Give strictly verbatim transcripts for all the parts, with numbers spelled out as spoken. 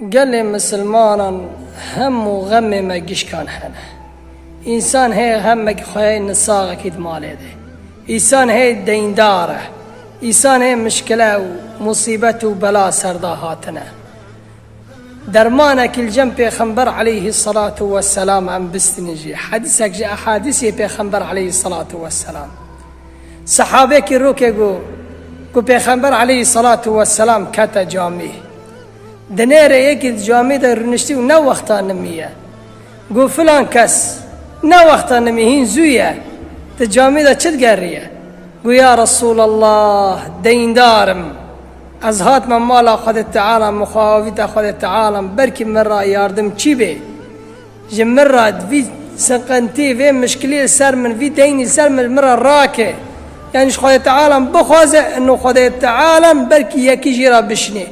Gelê misilmanan hemû xemê me gişkan hene. Însan hê xemekî xwe yê nisaxekî di malê de. Însan hê deyndar e. Însan hê mişkile û musîbet û bela serda hatine. Dermanekî li cem Pêxember aleyhî salatu vesselam em bistînin jî. Hedîsek ji ehadîsê Pêxember aleyhî salatu vesselam. Sehabekî rokê got, ku Pêxember aleyhî salatu vesselam kete camî. Dinêre yekî di camî de rûniştî û ne wexta nimî ye. Got, filan kes, ne wexta nimî, hîn zû ye. Di camî de çi digeriye? Got, ya Resûlallah, deyndar im. Ez hatime mala Xwedê Teala, min xwe avîte Xwedê Teala, belkî min re yardimçî bê. Ji min re vî siqintî, vê mişkilî li ser min, vî deynî li ser min, min re rake. Yanî ji Xwedê Teala bixwaze, ino Xwedê Teala belkî yekî jî re bişînê.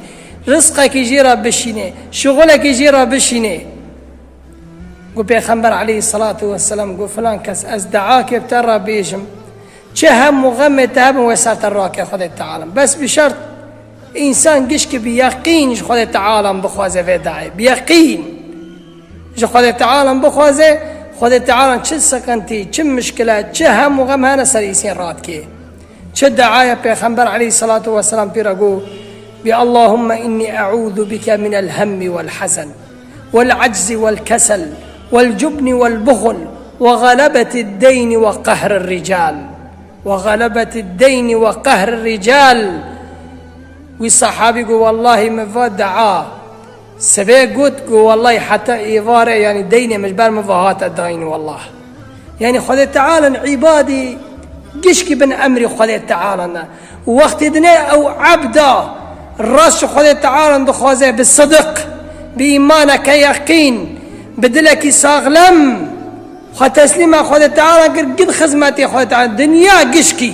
Rizqekî jî re bişînê. Şixulekî jî re bişînê. Got Pêxember aleyhî salatu vesselam, got, filan kes, ez deakê bi te re bêjim. Çi hem û xemê te hebin wê ser te rake Xwedê Teala. Bes bi şert însan gişkî bi yeqîn ji Xwedê Teala bixwaze vê deayê. Bi yeqîn. Ji Xwedê Teala bixwaze, Xwedê Teala çi siqintî, çi mişkile, çi hem û xem hene ser îsên radikê. Çi deaya Pêxember aleyhî salatu vesselam pî re got, bi Allahümme inni e'ûzu bike minel hemmi vel hazen, vel aczi vel kesel, vel cubni vel buxul, ve galebetid deyni ve qehrir rical. Ve galebetid deyni ve qehrir rical. Wî sahabî got, wellahî min va dua. Sibê got, got, wellahî heta êvarê, yanî deynê min ji ber min ve hate dayîn, wellah. Yanî Xwedê Teala îbadî gişkî bin emrî Xwedê Teala ne. Wextê dinê ew ebda rast ji Xwedê Teala dixwaze bi sidiq, bi îmaneke yeqîn, bi dilekî saxlem, xwe teslîma Xwedê Teala kir, gid xizmetê Xwedê Teala, dinya gişkî.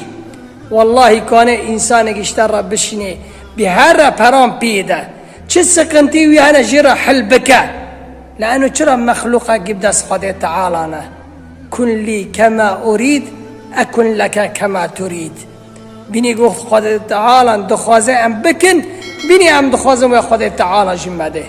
Wellahî kane însanekî ji te re bişînê, bi her re peran pê de. Çi siqintî wî hene jê re hil bike. Leeno çira mexlûqekî bi dest Xwedê Teala ne. Kun lî kema urîd, ekun leke kema turîd. Bînî got Xwedê Teala dixwaze em bikin, bînî em dixwazin wê Xwedê Teala jî me dê.